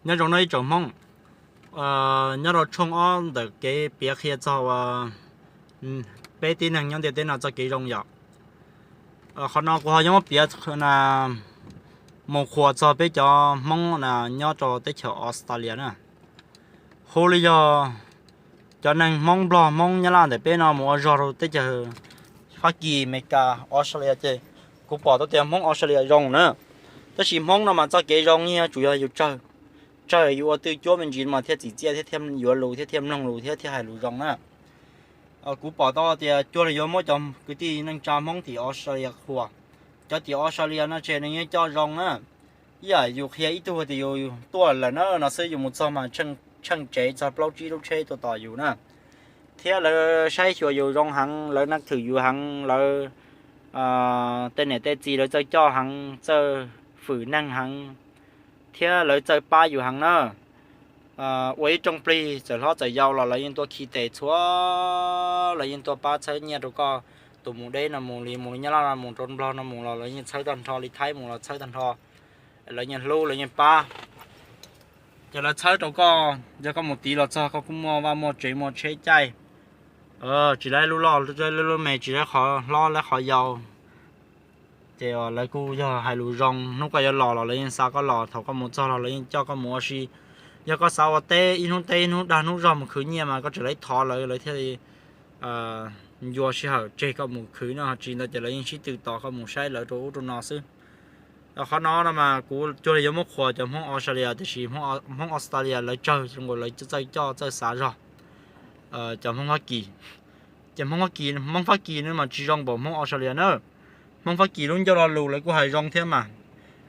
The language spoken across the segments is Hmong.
Nyob zoo no ib tsoom Hmoob, nyob rau tshooj ob ntawm kev piav qhia txog peb tib neeg nyob ntiaj teb no txoj kev zoo yom. Qhov no kuv ho yuav muab piav mus qhuas txog peb cov Hmoob nyob rau teb chaws Australia na. Hu li yog cov neeg Hmoob Nplog Hmoob Nyab Laj ntawm peb no mus ua zog rau teb chaws Fab Kis, Amelikas, Australia ces kuv pom tau tias Hmoob Australia zoo na. Tab sis Hmoob no mas txoj kev zoo yog tsuas yog yus tsawg, tsawg yus ua twj cuab me ntsis mas thiaj txim txiaj thiab thiaj yuav lus thiab thiaj mloog lus thiab thiaj hais lus zoo na. Kuv pom tau tias cuag li yuav muab cov kwv tij neej tsa Hmoob tim Australia qhuas. Cov tim Australia no ces nws yeej coj zoo na. Ib yam yus qhia ib tug tias yus tuaj lawm na no xwb, yus mus txog mas tsheej tsev txog plaub tsib lub tsheb tuaj tos yus na. Thiab lawv saib xyuas yus zoo heev, lawv nab thwm yus heev, lawv tej niam tej txiv lawv txawj coj heev, txawj fwm neeg heev, thiab lawv txawj pab yus heev na. Ua ib rooj plig txawm hlob txawm yau los lawv yeej tuaj khi tes txhua, lawv yeej tuaj pab txhawb nyiaj rau koj. Tus mus deb no mus li, mus li Nyab Laj no mus, rau Nplog no mus los lawv yeej txhawb tag nrho, li Thaib mus los txhawb tag nrho. Lawv yeej hlub lawv yeej pab. Ces lawv txhawb rau koj, yog koj mus tid los txog koj kuj muaj vaj muaj tsev muaj tsheb caij. Tsis laib lub loj laib lub me, tsis laib qhov hlob laib qhov yau. Ces lawv kuj yog hais lus zoo, hnub koj yuav los los lawv yeej xa koj los, thaum koj mus txog los lawv yeej coj koj mus ua si. Yog koj xav ua teb ib hnub teb ib hnub dag hnub zog mus khwv nyiaj mas koj tseem laib thov lawv, lawv thiaj li ncua sij hawm tseg koj mus khwv no, ho tsis ntawd ces lawv yeej sib tw tos koj mus saib lawv rau ub rau no xwb. Qhov no no mas kuv cuag li yuav muab qhuas cov Hmoob Australia, tiam sis Hmoob Australia lawv tsawg, lawv txawj coj txawj xav zog cov Hmoob Fab Kis. Ces Hmoob Fab Kis, Hmoob Fab Kis no mas tsis zoo npaum Hmoob Australia na. Hmoob Fab Kis lub ncauj lo lus lawv kuj hais zoo thiab mas,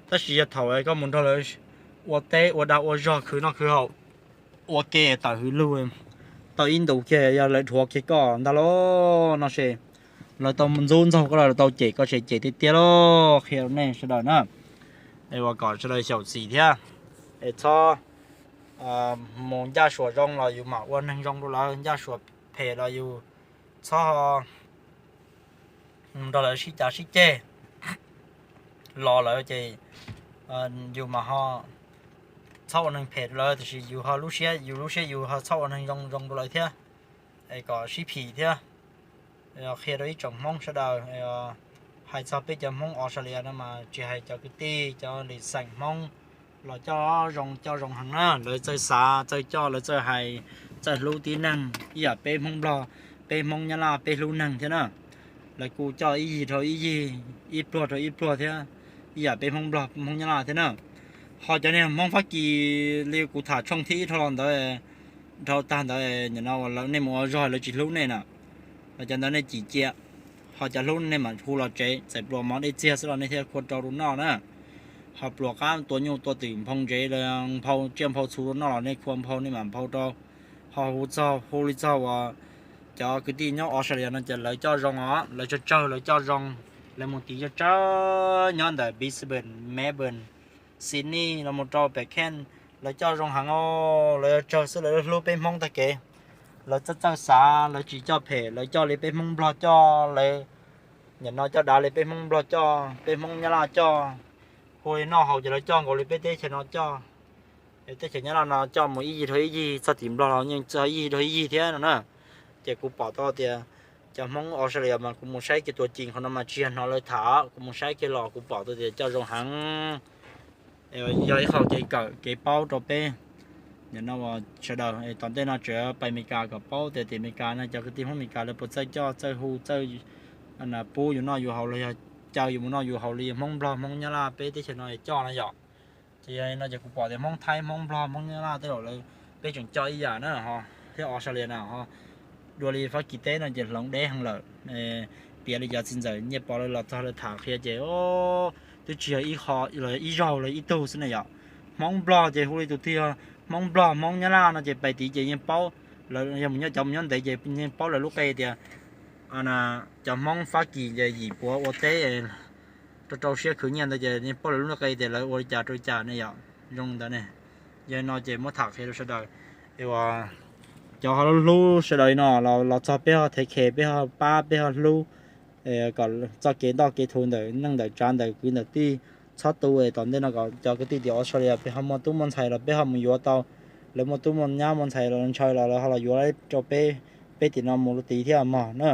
tab sis yog thaum koj mus nrog lawv ua teb ua dag ua zog khwv noj khwv haus, ua ke tawm hwv lug tau ib ntus kiag yog lawv dhuav kiag koj ntag lauj no se, lawv tau ntxub ntxaug koj los lawv tau cem koj se cem tiag tiag lauj, qhia rau nej sawv daws na. Es ua kom sawv daws xyaum xim thiab, es txhob mus ncaj suam zoo los yus mam ua neeg zoo rau lawv, ncaj suam phem los yus txhob nrog lawv sib cav sib ceg los lawm ces yus mas ho txhob ua neeg phem rau lawv, tiam sis yus ho lub siab, yus lub siab yus ho txhob ua neeg zoo zoo rau lawv thiab, es kom sib phim thiab. Qhia rau ib tsoom Hmoob sawv daws, hais txog peb cov Hmoob Australia no mas tsis hais cov kwv tij cov lim xeem Hmoob los coj zoo coj zoo heev na, lawv txawj xav txawj coj, lawv txawj hais, txawj hlub tib neeg ib yam peb Hmoob Nplog, peb Hmoob Nyab Laj peb hlub neeg thiab na. Lawv kuj coj ib yig rau ib yig, ib pluag rau ib pluag thiab, ib yam peb Hmoob Nplog Hmoob Nyab Laj thiab na. Ho cov niag Hmoob Fab Kis li kuv tham tshooj thib ib dhau los ntawd, dhau tag ntawd, nim no lawv nej mus ua zog lawv tsis hlub nej na, los cov ntawd nej cim cia. Ho cov hlub nej mam hu los tsev, txawm pluas mov dej txiag xwb los nej thiaj khua rau rau noj na. Ho pluas qab tua nyuj tua twm nphau ntsev, nphau tsiaj nphau txhu rau noj los nej khua nphau nej mam nphau rau. Ho hu txog, hu li txog uas cov kwv tij nyob Australia no ces lawv coj zoo os, lawv tsawg tsawg lawv coj zoo, lawv mus tid tsawg tsawg nyob ntawm Brisbane, Melbourne, Sydney los mus rau pem Cairns, lawv coj zoo heev os, lawv tsawg xwb lawv hlub peb Hmoob tag kev. Lawv txawj txawj xav, lawv tsis coj phem, lawv coj li peb Hmoob Nplog coj, lawv nim no coj dav li peb Hmoob Nplog coj, peb Hmoob Nyab Laj coj. Hu li noj haus ces lawv coj nkaus li peb teb chaws no coj. Teb chaws Nyab Laj no coj mus ib yig rau ib yig, txog tim Nplog los yeej txog ib yig rau ib yig thiab no na. Ces kuv pom tau tias cov Hmoob Australia mas kuv mus saib kiag tuas cees qhov no mas tsis yog hnov lawv tham, kuv mus saib kiag los kuv pom tau tias coj zoo heev. Yog ib qho kev kawm kev paub rau peb nim no sawv daws. Tom ntej no tseem pais Amelikas kom paub tias tim Amelikas no cov kwv tij Hmoob Amelikas lawv puas txawj coj txawj hu txawj pub yus noj yus haus los yog caw yus mus noj yus haus li Hmoob Nplog Hmoob Nyab Laj peb teb chaws no coj na yom. Ces yog li no ces kuv pom tias Hmoob Thaib Hmoob Nplog Hmoob Nyab Laj tej zaum lawv peb tseem coj ib yam na ho, thiab Australia na ho. Dua li Fab Kis teb no ces hloov deb heev lawm. Piav li cov txiv ntxawm Nyiaj Pov lawv los txog lawv tham qhia ces twb tsis yog ib qho los ib zaug los ib tug xwb na yom. Hmoob Nplog ces hu li tus twg, Hmoob Nplog Hmoob Nyab Laj no ces pais tid ces yeej paub, yog mus nyob cov mus nyob ntev ces yeej paub lawv lub qe tias cov Hmoob Fab Kis ces yim puav ua teb rau rau siab khwv nyiaj ntawd ces yeej paub lawv lub qe tias lawv ua li cas rau li cas ne yom. Zoo ntawd ne, yog li no ces muab tham qhia rau sawv daws. Cov ho hlub sawv daws li no los txog peb ho thev khe, peb ho pab, peb ho hlub, kom txoj kev ntoj kev thuv ntawm neej ntawm tsav ntawm kwv ntawm tij txhob tu es tom ntej no kom cov kwv tij tim Australia peb ho muaj tub muaj ntxhais los peb ho mus yuav tau. Lawv muaj tub muaj nyab muaj ntxhais los ntshaw los lawv ho los yuav rau peb, peb tim no mus lub tid thiab mog na.